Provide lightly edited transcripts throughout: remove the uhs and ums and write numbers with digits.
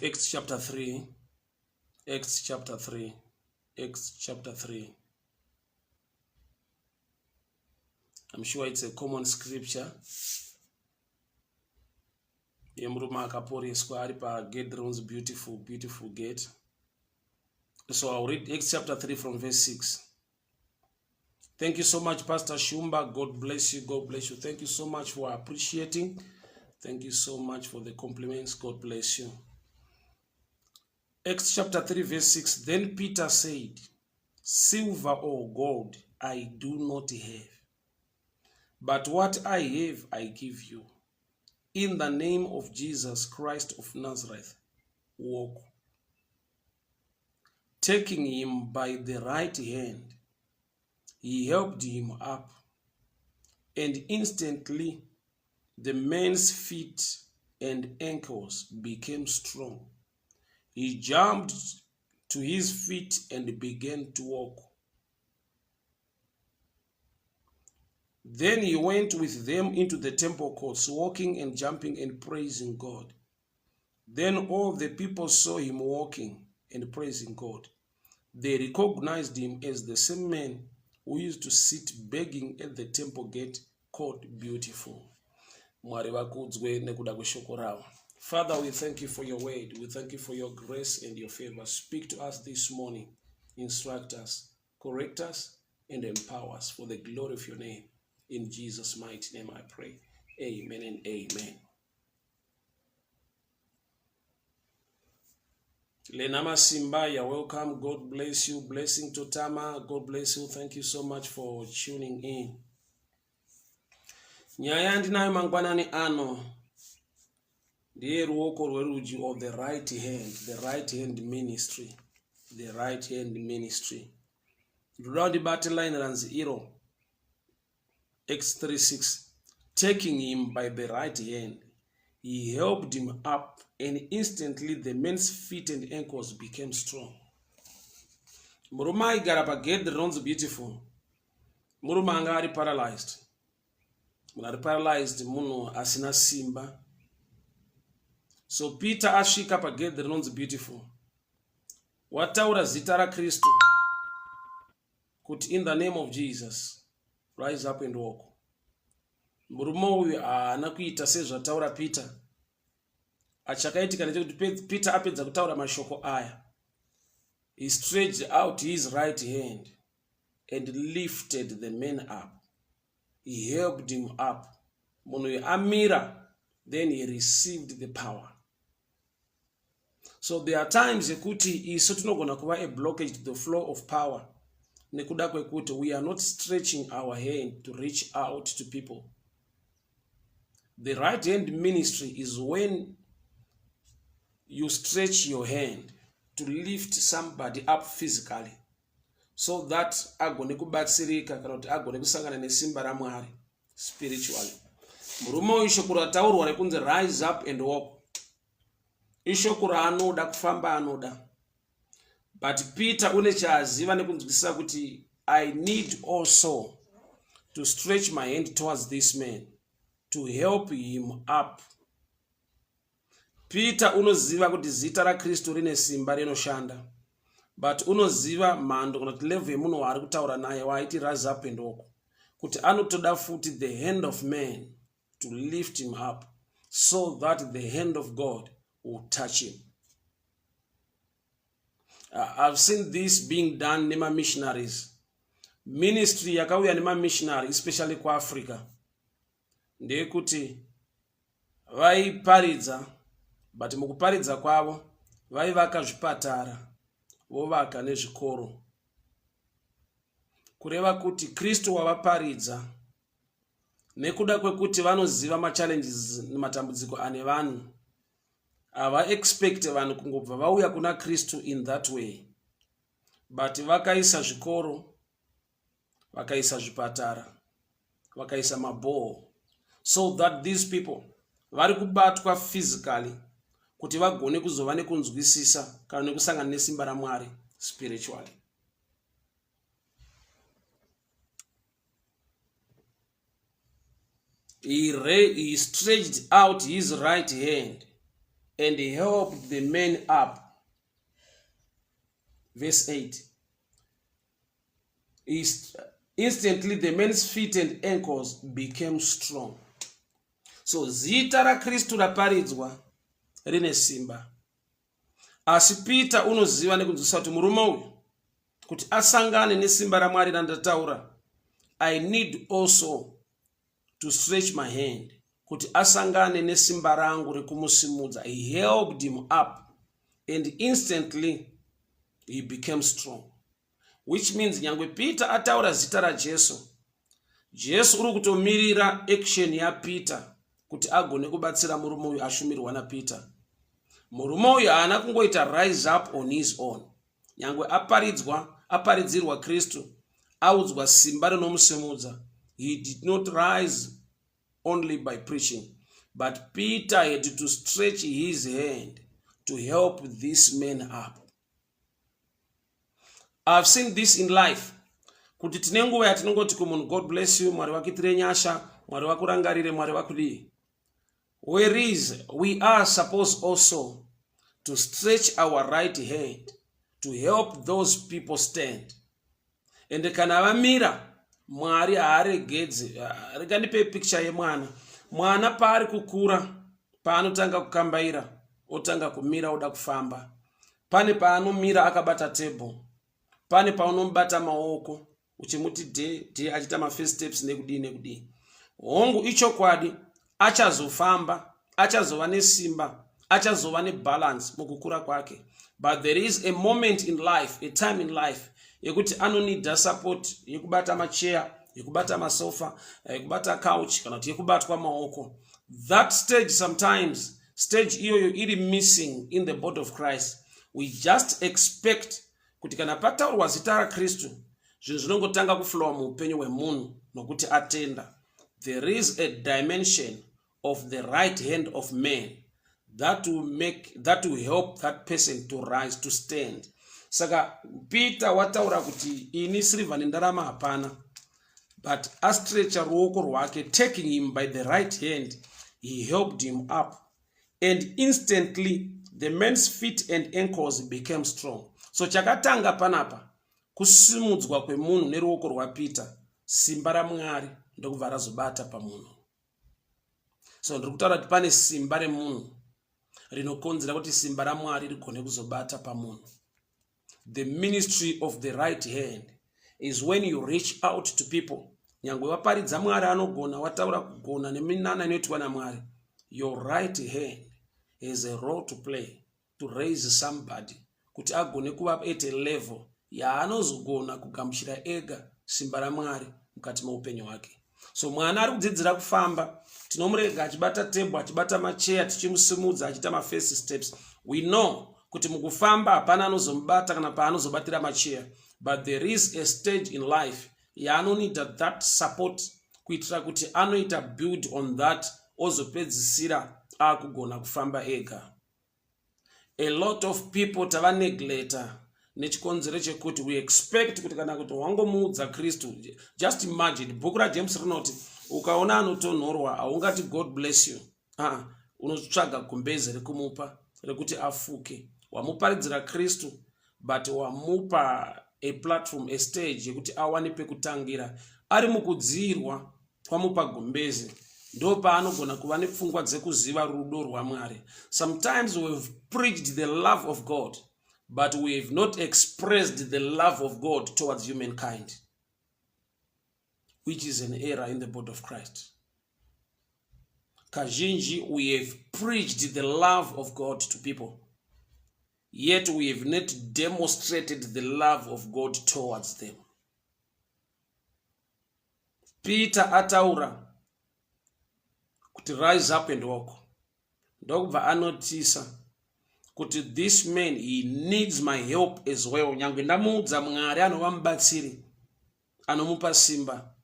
Acts chapter 3, Acts chapter 3, Acts chapter 3. I'm sure it's a common scripture. Yemurume akaporeswa ari pagate rinonzi beautiful, beautiful gate. So I'll read Acts chapter 3 from verse 6. Thank you so much, Pastor Shumba. God bless you. God bless you. Thank you so much for appreciating. Thank you so much for the compliments. God bless you. Acts chapter 3, verse 6. Then Peter said, Silver or gold I do not have, but what I have I give you. In the name of Jesus Christ of Nazareth, walk. Taking him by the right hand, he helped him up, and instantly the man's feet and ankles became strong. He jumped to his feet and began to walk. Then he went with them into the temple courts, walking and jumping and praising God. Then all the people saw him walking and praising God. They recognized him as the same man who used to sit begging at the temple gate called Beautiful. Mwari vakudzwe nekuda kweshoko ravo. Father, we thank you for your word. We thank you for your grace and your favor. Speak to us this morning. Instruct us, correct us, and empower us for the glory of your name. In Jesus' mighty name I pray. Amen and amen. Lena Masimba, you're welcome. God bless you. Blessing to Tama. God bless you. Thank you so much for tuning in. Nyaya yandinayo mangwanani ano ndiye ruoko rwerudyi of the right hand, the right hand ministry, the right hand ministry. Ndoda ndibate line ranzi iro Acts 3:6 Taking him by the right hand, he helped him up, and instantly the man's feet and ankles became strong. Murume aigara pagedhi rinonzi Beautiful. Murume anga ari paralyzed. Munhu ari paralyzed munhu asina simba. So Peter asvika pagedhi rinonzi Beautiful. Wataura zita raKristu kuti in the name of Jesus rise up and walk. Murume uyu haana kuita sezvataura Peter. Achakaitika ndechekuti Peter apedza kutaura mashoko aya, he stretched out his right hand and lifted the man up. He helped him up. Munhu uyu amira, then he received the power. So there are times yekuti isu tinogona kuva a blockage to the flow of power nekuda kwekuti we are not stretching our hand to reach out to people. The right hand ministry is when you stretch your hand to lift somebody up physically so that agone kubatsirika kana kuti agone kusangana nesimba raMwari spiritually. Murume uyu shoko rataurwa rekunzi rise up and walk ishoko raanoda kufamba anoda, but Peter une chaaziva nekunzwisisa kuti I need also to stretch my hand towards this man to help him up. Peter unoziva kuti zita raKristu rine simba rinoshanda, but unoziva mhando kana kuti level yemunhu waari kutaura naye waaiti rise up and walk, kuti anotoda futi the hand of man to lift him up so that the hand of God will touch him. I've seen this being done nema-missionaries. Ministry yakauya nema-missionary, especially kuAfrica, ndeyekuti vaiparidza, but mukuparidza kwavo vaivaka zvipatara, vovaka nezvikoro, kureva kuti Kristu wavaparidza nekuda kwekuti vanoziva machallenges nematambudziko ane vanhu, havaexpect vanhu kungobva vauya kuna Kristu in that way, but vakaisa zvikoro, vakaisa zvipatara, vakaisa mabhoho, so that these people vari kubatwa physically kuti vagone kuzova nekunzwisisa kana nekusangana nesimba raMwari spiritually. He stretched out his right hand and helped the man up. Verse 8. Instantly the man's feet and ankles became strong. So zita raKristu raparidzwa rine simba. Asi Peter unoziva nekunzwisisa kuti murume uyu kuti asangane nesimba raMwari randataura, I need also to stretch my hand kuti asangane nesimba rangu rekumusimudza. He helped him up and instantly he became strong, which means nyangwe Peter ataura zita raJesu, Jesu uri kutomirira action yaPeter kuti agone kubatsira murume uyu ashumirwa naPeter. Murume uyu haana kungoita rise up on his own. Nyangwe aparidzwa, aparidzirwa Kristu, audzwa simba rinomusimudza, he did not rise only by preaching, but Peter had to stretch his hand to help this man up. I've seen this in life kuti tine nguva yatinongoti kumunhu, "God bless you, Mwari vakuitire nyasha, Mwari vakurangarire, Mwari vakudii," whereas we are supposed also to stretch our right hand to help those people stand. Ende kana vamira, Mwari haaregedzi. Rega ndipe picture yemwana. Mwana paari kukura, paanotanga kukambaira, otanga kumira, oda kufamba, pane paanomira akabata table, pane paunomubata maoko uchimuti dhe dhe, achiita mafirst steps nekudii nekudii. Hongu, ichokwadi, achazofamba, achazova nesimba, achazova nebalance mukukura kwake, but there is a moment in life, a time in life yekuti anonida support yekubata macheya, yekubata masofa, yekubata couch, kana kuti yekubatwa maoko. That stage, sometimes stage iyoyo iri missing in the body of Christ. We just expect kuti kana pataurwa zita raKristu, zvinhu zvinongotanga kuflowa muupenyu hwemunhu nokuti atenda. There is a dimension of the right hand of man that will help that person to rise, to stand. Saka Peter wataura kuti ini sirivha nendarama hapana, but astretcha ruoko rwake, taking him by the right hand, he helped him up, and instantly the man's feet and ankles became strong. So chakatanga panapa kusimudzwa kwemunhu neruoko rwaPeter, simba raMwari ndokubva razobata pamunhu. So ndiri kutaura kuti pane simba remunhu rinokonzera kuti simba raMwari rigone kuzobata pamunhu. The ministry of the right hand is when you reach out to people. Nyange waparidza Mwari anogona, wataura kugona neminana inoitwa naMwari, your right hand has a role to play to raise somebody kuti agone kuva at a level yaanozogona kugamuchira ega simba raMwari mukati meupenyu hwake. So mwana ari kudzidzira kufamba, tinomurega achibata table, achibata macheya, tichimusimudza achiita mafirst steps. We know kuti mukufamba hapana anozomubata kana paanozobatira macheya, but there is a stage in life yaanonida that support kuitira kuti anoita build on that, ozopedzisira akugona kufamba ega. A lot of people tavaneglecta nechikonzero chekuti we expect kuti kana kuti wangomuudza Kristu. Just imagine, bhuku raJames rinoti ukaona anotonhorwa, haungati, "God bless you." Aa, unotsvaga gumbeze rekumupa rekuti afuke. Wamuparidzira Kristu, but wamupa a platform, a stage yekuti awane pekutangira. Ari mukudzirwa, kwamupa gumbeze, ndo paanogona kuva nepfungwa dzekuziva rudo rwaMwari. Sometimes we've preached the love of God, but we have not expressed the love of God towards humankind, which is an error in the body of Christ. Kazhinji we have preached the love of God to people, yet we have not demonstrated the love of God towards them. Peter ataura kuti, "Rise up and walk," ndokubva anotisa kuti this man, he needs my help as well. Nyange ndamuudza Mwari anova mubatsiri anomupa simba,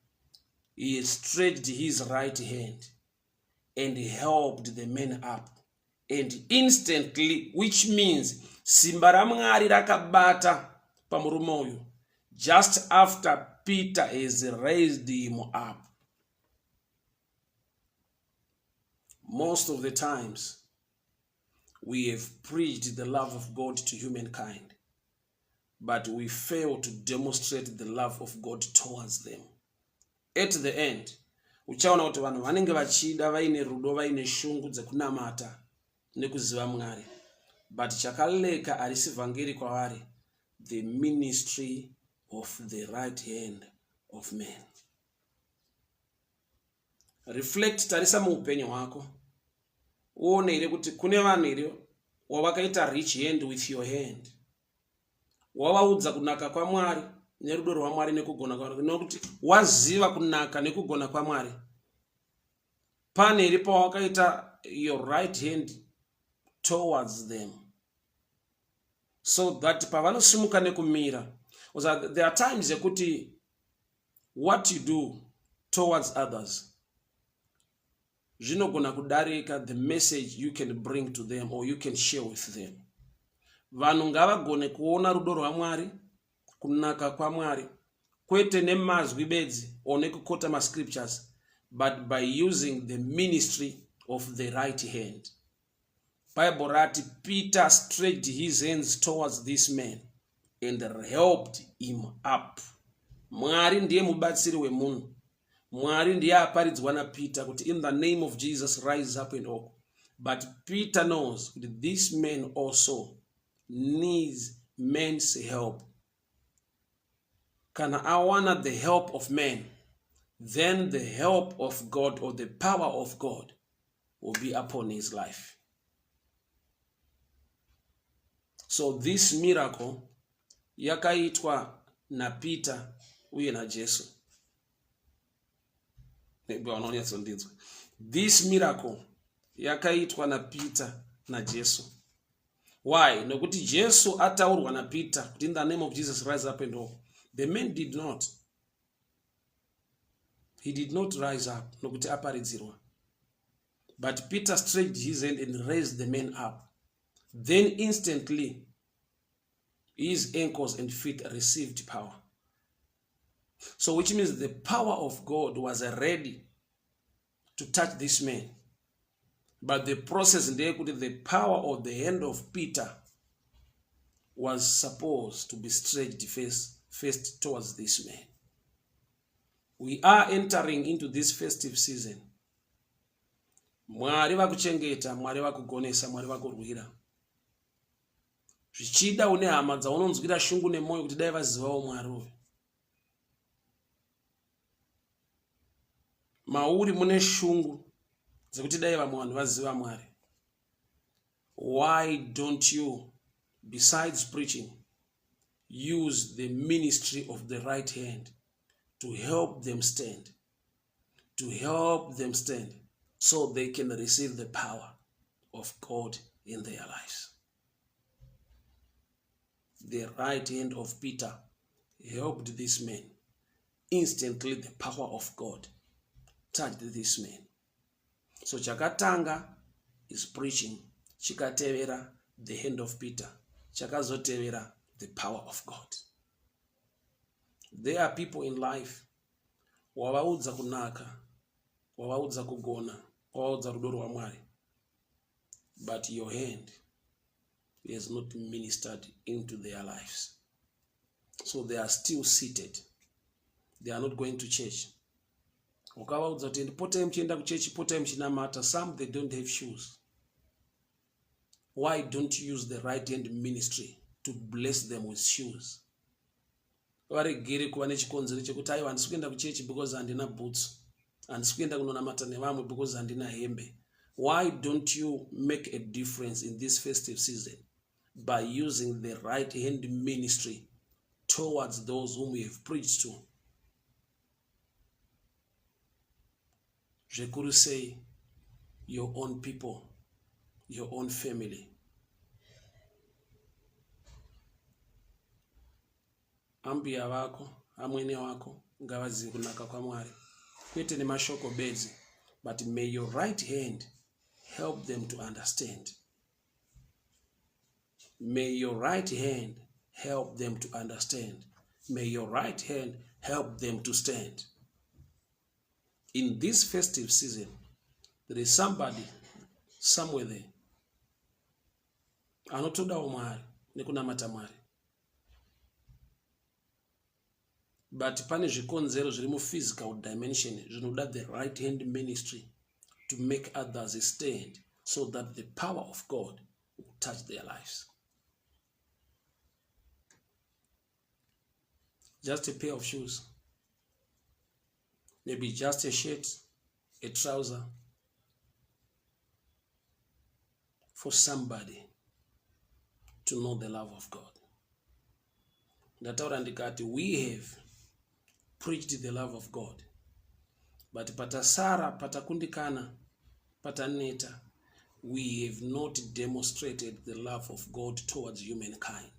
he stretched his right hand and helped the man up, and instantly, which means simba raMwari rakabata pamurume uyu just after Peter has raised him up. Most of the times We have preached the love of God to humankind, but we fail to demonstrate the love of God towards them. At the end, uchaona kuti vanhu vanenge vachida vaine rudo vaine shungu dzekunamata nekuziva Mwari, but chakaleka harisi vhangeri kwavari, the ministry of the right hand of man. Reflect, tarisa muupenyu hwako uone here kuti kune vanhu here wavakaita reach hand with your hand, wavaudza kunaka kwaMwari nerudo rwaMwari nekugona kwaMwari, nokuti waziva kunaka nekugona kwaMwari. Pane here pawakaita your right hand towards them so that pavanosimuka nekumira? There are times yekuti what you do towards others zvinogona kudarika the message you can bring to them or you can share with them. Vanhu ngavagone kuona rudo rwaMwari, kunaka kwaMwari, kwete nemazwi bedzi or nekukota mascriptures, but by using the ministry of the right hand. Bible rati Peter stretched his hands towards this man and helped him up. Mwari ndiye mubatsiri wemunhu. Mwari ndiye aparidzwa naPeter kuti in the name of Jesus, rise up and walk. But Peter knows kuti this man also needs man's help. Kana awana the help of man, then the help of God or the power of God will be upon his life. So this miracle yakaitwa naPeter uye naJesu. Maybe vanonyatsondinzwa. This miracle yakaitwa naPeter naJesu. Why? Nokuti Jesu ataurwa naPeter kuti in the name of Jesus, rise up and walk, the man did not, he did not rise up nokuti aparidzirwa, but Peter stretched his hand and raised the man up. Then instantly his ankles and feet received power. So which means the power of God was ready to touch this man, but the process ndeyekuti the power of the hand of Peter was supposed to be stretched first towards this man. We are entering into this festive season. Mwari vakuchengeta, Mwari vakugonesa, Mwari vakurwira. Zvichida une hama dzaunonzwira shungu nemwoyo kuti dai vazivawo Mwari uyu. Mauri mune shungu dzekuti dai vamwe vanhu vaziva Mwari. Why don't you, besides preaching, use the ministry of the right hand to help them stand, to help them stand so they can receive the power of God in their lives? The right hand of Peter helped this man. Instantly the power of God touched this man. So chakatanga is preaching, chikatevera the hand of Peter, chakazotevera the power of God. There are people in life wavaudza kunaka, wavaudza kugona, wavaudza rudo rwaMwari, but your hand has not ministered into their lives. So they are still seated, they are not going to church. Ukavaudza kuti potai muchienda kuchechi, potai muchinamata, some, they don't have shoes. Why don't you use the right hand ministry to bless them with shoes? Varegere kuva nechikonzero chekuti aiwa, handisi kuenda kuchechi because handina boots, handisi kuenda kunonamata nevamwe because handina hembe. Why don't you make a difference in this festive season by using the right hand ministry towards those whom we have preached to? Zvikuru sei your own people, your own family. Ambuya vako, amwene wako ngavazive kunaka kwaMwari, kwete nemashoko bedzi, but may your right hand help them to understand. May your right hand help them to understand. May your right hand help them to stand. In this festive season, there is somebody somewhere there. Anotodawo Mwari nekunamata Mwari. But pane zvikonzero zviri muphysical dimension zvinoda the right hand ministry to make others stand so that the power of God will touch their lives. Just a pair of shoes, maybe just a shirt, a trouser for somebody to know the love of God. Ndataura ndikati we have preached the love of God, but patasara, patakundikana, pataneta, we have not demonstrated the love of God towards humankind.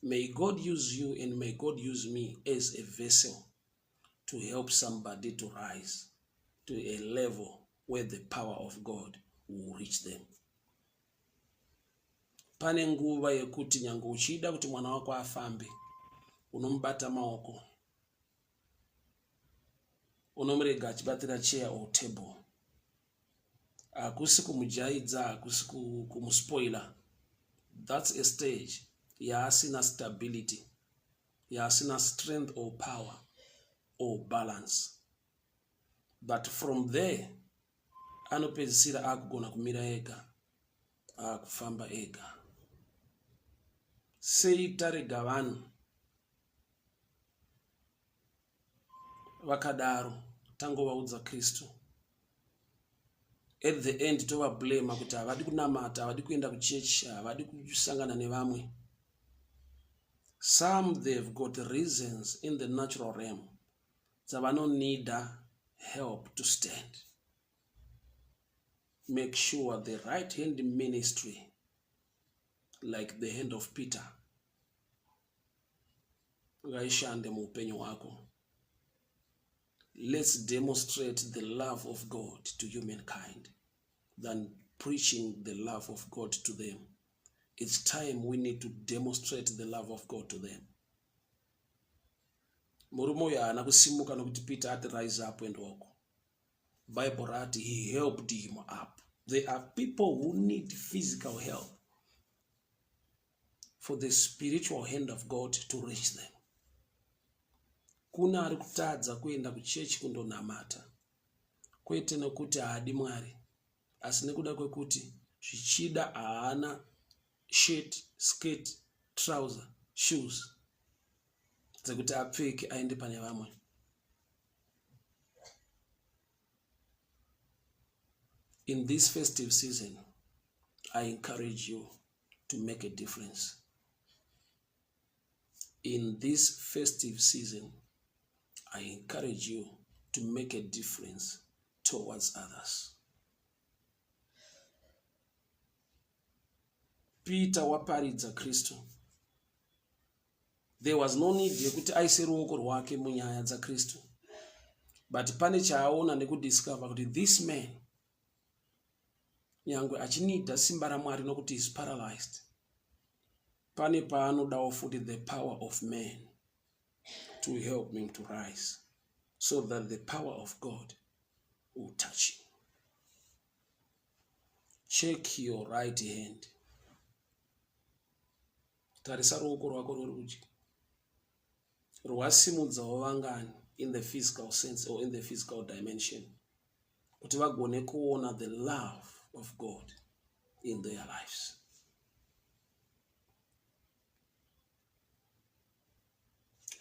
May God use you and may God use me as a vessel to help somebody to rise to a level where the power of God will reach them. Pane nguva yekuti nyange uchida kuti mwana wako afambe, unomubata maoko, unomurega achibatira chair or table. Hakusi kumujaidza, hakusi kumuspoiler. That's a stage yaasina stability, yaasina strength or power or balance. But from there anopedzisira akugona kumira ega, akufamba ega. Sei tarega vanhu vakadaro tangovaudza Kristu? At the end tovablema kuti havadi kunamata, havadi kuenda kuchechi, havadi kusangana nevamwe. Some, they've got reasons in the natural realm dzavanonida help to stand. Make sure the right hand ministry, like the hand of Peter, ngaishande muupenyu hwako. Let's demonstrate the love of God to humankind than preaching the love of God to them. It's time we need to demonstrate the love of God to them. Murume uyu haana kusimuka nokuti Peter ati rise up and walk. Bible rati he helped him up. There are people who need physical help for the spiritual hand of God to reach them. Kuna ari kutadza kuenda kuchechi kundonamata, kwete nokuti haadi Mwari, asi nekuda kwekuti zvichida haana shirt, skirt, trouser, shoes dzekuti apfeke aende pane vamwe. In this festive season, I encourage you to make a difference. In this festive season, I encourage you to make a difference towards others. Peter waparidza Kristu. There was no need yekuti aise ruoko rwake munyaya dzaKristu. But pane chaaona nekudiscover kuti this man, nyangwe achinida simba raMwari nokuti is paralyzed, pane paanodawo futi the power of man to help him to rise so that the power of God will touch him. Check your right hand. Tarisa ruoko rwako rwerudyi. Rwasimudzawo vangani in the physical sense or in the physical dimension kuti vagone kuona the love of God in their lives.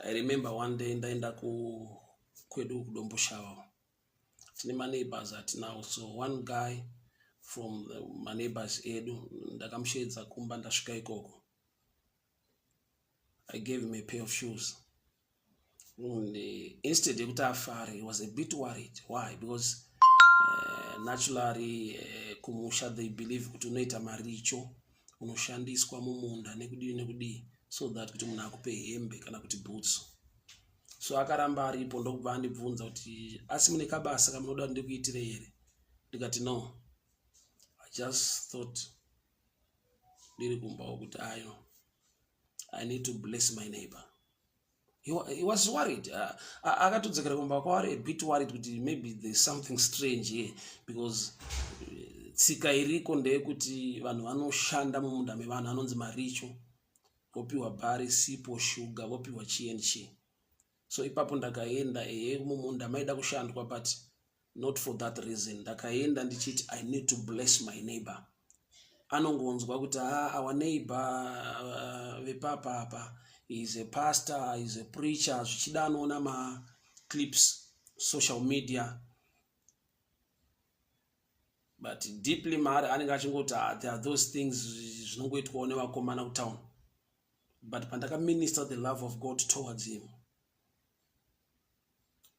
I remember one day ndaenda kwedu kuDomboshava. Tine maneighbors atinawo. So one guy from the maneighbors edu ndakamusheedza kumba ndasvika ikoko. I gave him a pair of shoes. And instead yekuti afare, he was a bit worried. Why? Because naturally kumusha they believe kuti unoita maricho, unoshandiswa mumunda nekudii nekudii, so that kuti munhu akupe hembe kana kuti boots. So akaramba aripo ndokubva andibvunza kuti asi mune kabasa kamunoda kuti ndikuitire here? Ndikati no. I just thought ndiri kumbawo kuti ayo I need to bless my neighbor. He was worried. Akatodzokera kumba kwaari a bit worried kuti maybe there's something strange here because Tsika iriko ndeyekuti vanhu vanoshanda mumunda mevanhu anonzi maricho, vopiwa bhari, sipo, shuga, vopiwa chii and chii. So ipapo ndakaenda ehe mumunda maida kushandwa but not for that reason. Ndakaenda ndichiti I need to bless my neighbor. Anongonzwa kuti ah, our neighbor vepapa apa is a pastor, is a preacher, zvichida anoona maclips social media, but deeply maari anenge achingoti ah, there are those things zvinongoitwawo nevakomana kutown. But pandakaminister the love of God towards him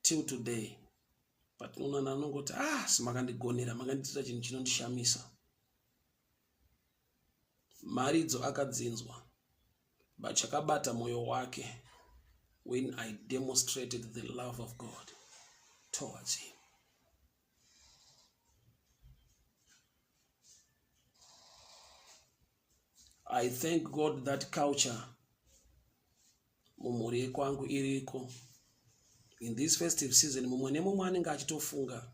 till today, patinoonana anongoti ah, simakandigonera, makandiitira chinhu chinondishamisa. Mharidzo akadzinzwa, but chakabata mwoyo wake when I demonstrated the love of God towards him. I thank God that culture mumhuri yekwangu iriko. In this festive season, mumwe nemumwe anenge achitofunga.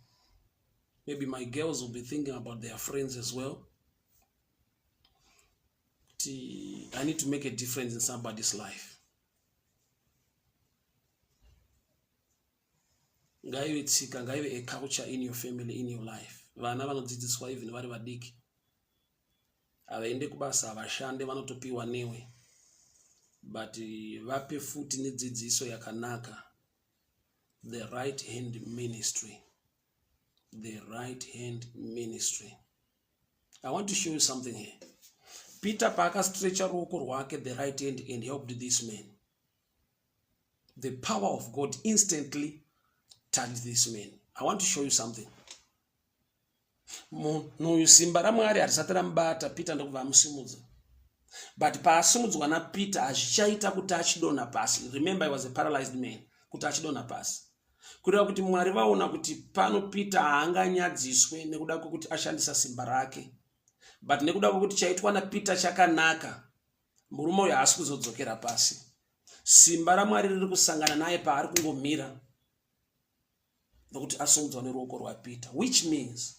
Maybe my girls will be thinking about their friends as well. Kuti I need to make a difference in somebody's life. Ngaive tsika, ngaive a culture in your family, in your life. Vana vanodzidziswa even vari vadiki. Havaende kubasa, havashande, vanotopiwa newe, but vape futi nedzidziso yakanaka. The right hand ministry, the right hand ministry. I want to show you something here. Peter paakastretcha ruoko rwake, the right hand, and helped this man, the power of God instantly touched this man. I want to show you something. Munhu uyu simba raMwari harisati ramubata, Peter ndokubva amusimudza. But paasimudzwa naPeter, hazvichaita kuti achidonha pasi. Remember, he was a paralyzed man. Kuti achidonha pasi, kureva kuti Mwari vaona kuti pano Peter haanganyadziswe nekuda kwekuti ashandisa simba rake, but nekuda kwekuti chaitwa naPeter chakanaka, murume uyu haasi kuzodzokera pasi. Simba raMwari riri kusangana naye paari kungomira, nokuti asimudzwa neruoko rwaPeter, which means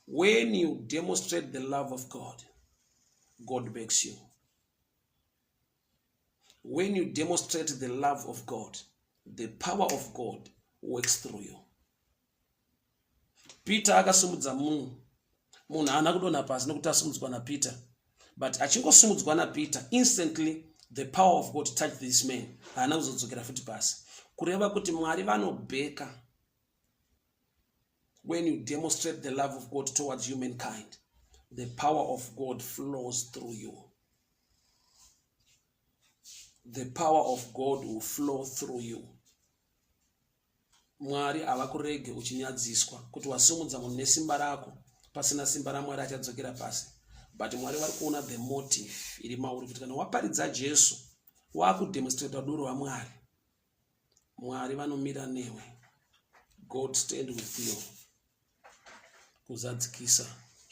when you demonstrate the love of God, God backs you. When you demonstrate the love of God, the power of God works through you. Peter akasimudza munhu, munhu haana kudonha pasi nokuti asimudzwa naPeter, but achingosimudzwa naPeter, instantly the power of God touched this man. Haana kuzodzokera futi pasi, kureva kuti Mwari vanobheka when you demonstrate the love of God towards humankind. The power of God flows through you. The power of God will flow through you. Mwari havakurege uchinyadziswa kuti wasimudza munhu nesimba rako, pasina simba raMwari achadzokera pasi. But Mwari vari kuona the motive iri mauri, kuti kana waparidza Jesu, wakudemonstrata rudo rwaMwari, Mwari vanomira newe. God stand with you kuzadzikisa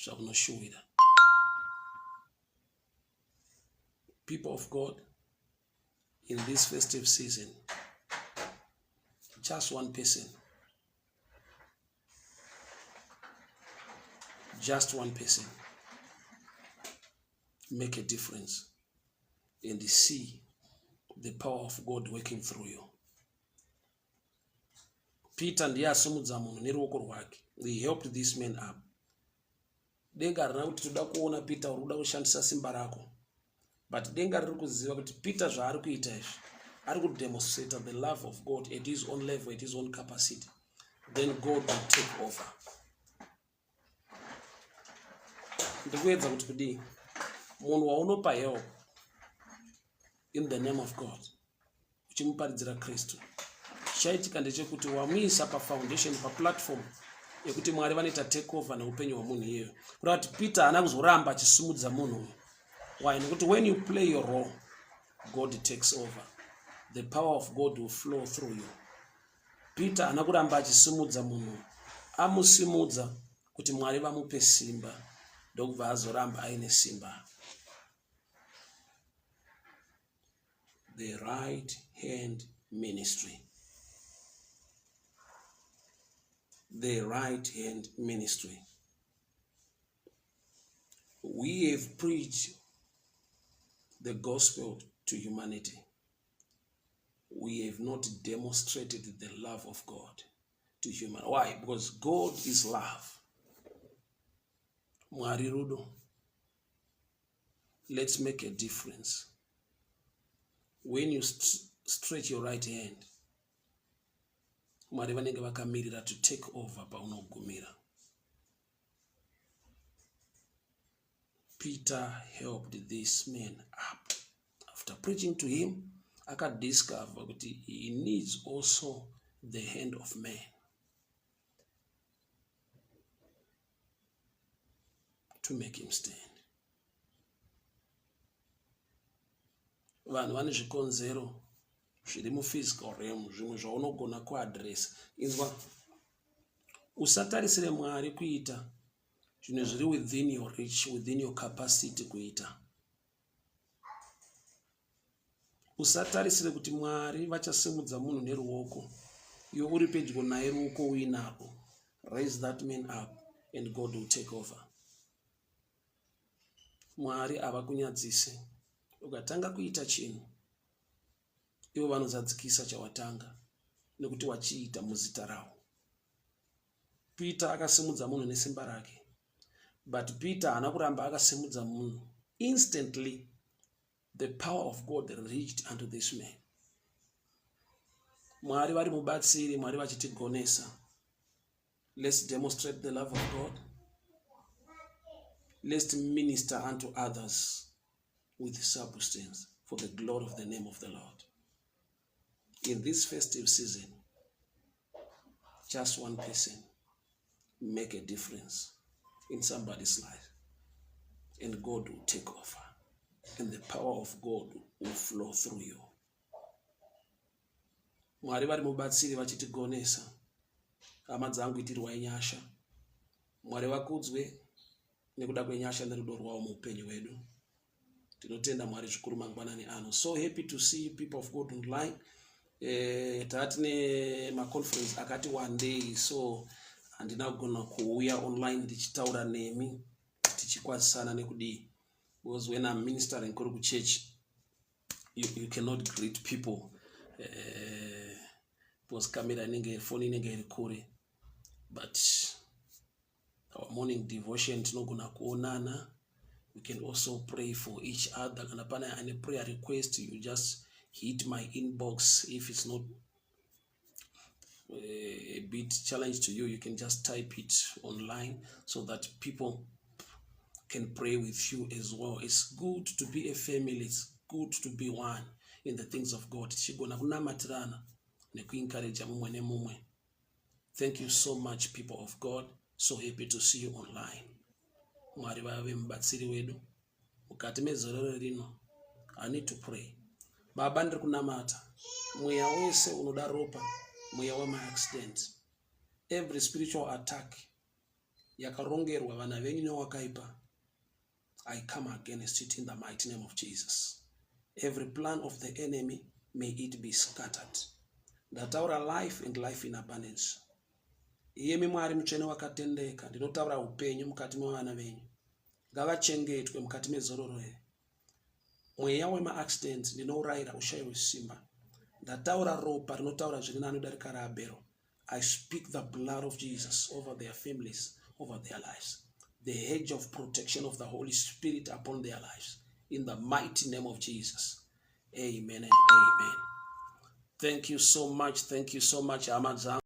zvaunoshuwira. People of God, in this festive season, just one person, just one person, make a difference and see the power of God working through you. Peter ndiye asimudza munhu neruoko rwake. He helped this man up. Denga harina kuti toda kuona Peter uri kuda kushandisa simba rako, but denga riri kuziva kuti Peter zvaari kuita izvi, ari kudemonstrata the love of God at his own level, at his own capacity. Then God will take over. Ndikuedza kuti kudii? Munhu waunopa help in the name of God, uchimuparidzira Kristu, chichaitika ndechekuti wamuisa pafoundation, paplatform yekuti Mwari vanoita take over neupenyu hwemunhu iyeyo. Kureva kuti Peter haana kuzoramba achisimudza munhu uyu. Why? Nekuti when you play your role, God takes over. The power of God will flow through you. Peter haana kuramba achisimudza munhu, amusimudza kuti Mwari vamupe simba, ndokubva azoramba aine simba. The right hand ministry, the right hand ministry. We have preached the gospel to humanity. We have not demonstrated the love of God to human. Why? Because God is love. Mwari rudo. Let's make a difference. When you stretch your right hand, Mwari vanenge vakamirira to take over paunogumira. Peter helped this man up. After preaching to him, akadiscover kuti he needs also the hand of man. To make him stand. Vanhu vane zvikonzero zviri muphysical realm zvimwe zvaunogona kuadressa. Inzwa, usatarisire Mwari kuita zvinhu zviri within your reach, within your capacity kuita. Usatarisire kuti Mwari vachasimudza munhu neruoko iwe uri pedyo naye ruoko uinarwo. Raise that man up and God will take over. Mwari havakunyadzise. Ukatanga kuita chinhu ivo vanozadzikisa chawatanga nekuti wachiita muzita ravo. Peter akasimudza munhu nesimba rake but Peter haana kuramba akasimudza munhu. Instantly the power of God reached unto this man. Mwari vari mubatsiri, Mwari vachitigonesa. Let's demonstrate the love of God. Let's minister unto others with substance for the glory of the name of the Lord. In this festive season, just one person make a difference in somebody's life, and God will take over, and the power of God will flow through you. Mwari vari mubatsiri vachitigonesa. Hama dzangu, itirwai nyasha. Mwari vakudzwe nekuda kwenyasha nerudo rwavo muupenyu hwedu. Tinotenda Mwari zvikuru mangwanani ano. So happy to see you people of God online. Tatine maconference akati one day, so handina kugona kuuya online ndichitaura nemi tichikwazisana nekudii, because when I'm ministering kuri kuchurch, you cannot greet people because camera inenge, phone inenge iri kure. But our morning devotion tinogona kuonana. We can also pray for each other. Kana pane ane prayer request, you just hit my inbox. If it's not a bit challenge to you, you can just type it online so that people can pray with you as well. It's good to be a family. It's good to be one in the things of God. Tichigona kunamatirana nekuencourage mumwe nemumwe. Thank you so much, people of God. So happy to see you online. Mwari vave mubatsiri wedu mukati mezororo rino. I need to pray. Baba, ndiri kunamata mweya wese unoda ropa, mweya wemaaccident, every spiritual attack yakarongerwa vana venyu newakaipa, I come against it in the mighty name of Jesus. Every plan of the enemy, may it be scattered. Ndataura life and life in abundance. Iyemi Mwari mutsvene wakatendeka, ndinotaura upenyu mukati mevana venyu. Ngavachengetwe mukati mezororo here. Mweya wemaaccident ndinourayira ushayiwe simba. Ndataura ropa rinotaura zviri nani kudarika raAbhero. I speak the blood of Jesus over their families, over their lives. The hedge of protection of the Holy Spirit upon their lives. In the mighty name of Jesus. Amen and amen. Thank you so much. Thank you so much, hama dzangu.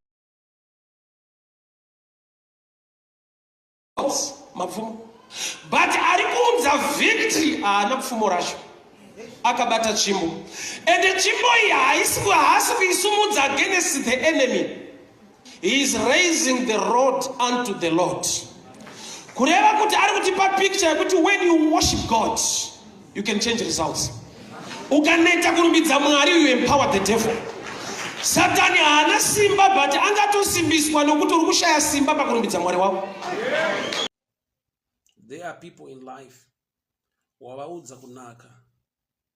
Mapfumo, but ari kuunza victory haana pfumo racho, akabata tsvimbo, ende tsvimbo iyi haisi, haasi kuisumudza against the enemy. He is raising the rod unto the Lord, kureva kuti ari kutipa picture yekuti when you worship God, you can change results. Ukaneta kurumbidza Mwari, you empower the devil. Satani haana simba, but angatosimbiswa nokuti uri kushaya simba pakurumbidza Mwari wako. There are people in life wavaudza kunaka,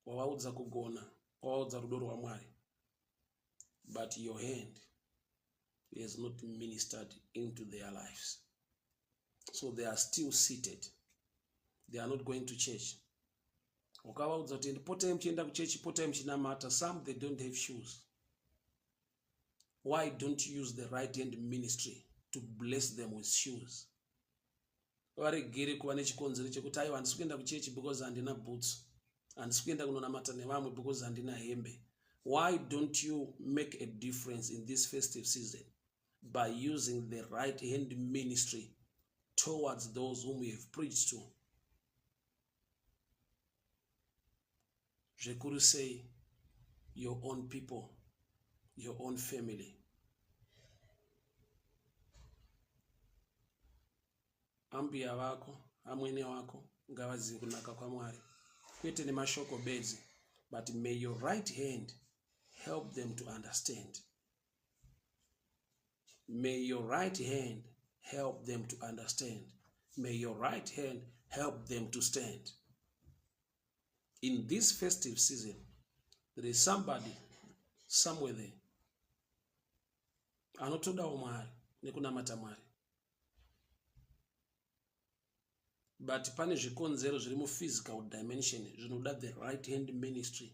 wavaudza kugona, wavaudza rudo rwaMwari, but your hand has not ministered into their lives, so they are still seated. They are not going to church. Ukavaudza kuti potai muchienda kuchechi, potai muchinamata. Some, they don't have shoes. Why don't you use the right hand ministry to bless them with shoes? Varegere kuva nechikonzero chekuti aiwa, handisi kuenda kuchechi because handina boots, handisi kuenda kunonamata nevamwe because handina hembe. Why don't you make a difference in this festive season by using the right hand ministry towards those whom we have preached to? Zvikuru sei your own people, your own family. Ambuya vako, amwene wako ngavazive kunaka kwaMwari, kwete nemashoko bedzi, but may your right hand help them to understand. May your right hand help them to understand. May your right hand help them to stand. In this festive season, there is somebody somewhere there anotodawo Mwari nekunamata Mwari, but pane zvikonzero zviri muphysical dimension zvinoda the right hand ministry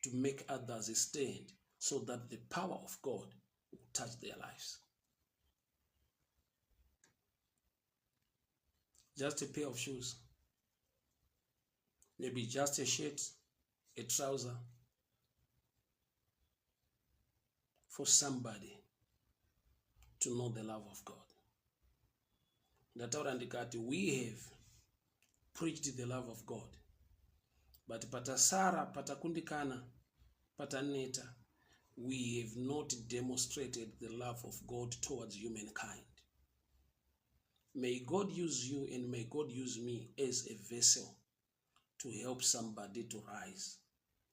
to make others stand so that the power of God will touch their lives. Just a pair of shoes, maybe just a shirt, a trouser, for somebody to know the love of God. Ndataura ndikati we have preached the love of God, but patasara, patakundikana, pataneta, we have not demonstrated the love of God towards humankind. May God use you and may God use me as a vessel to help somebody to rise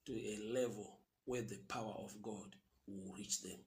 to a level where the power of God will reach them.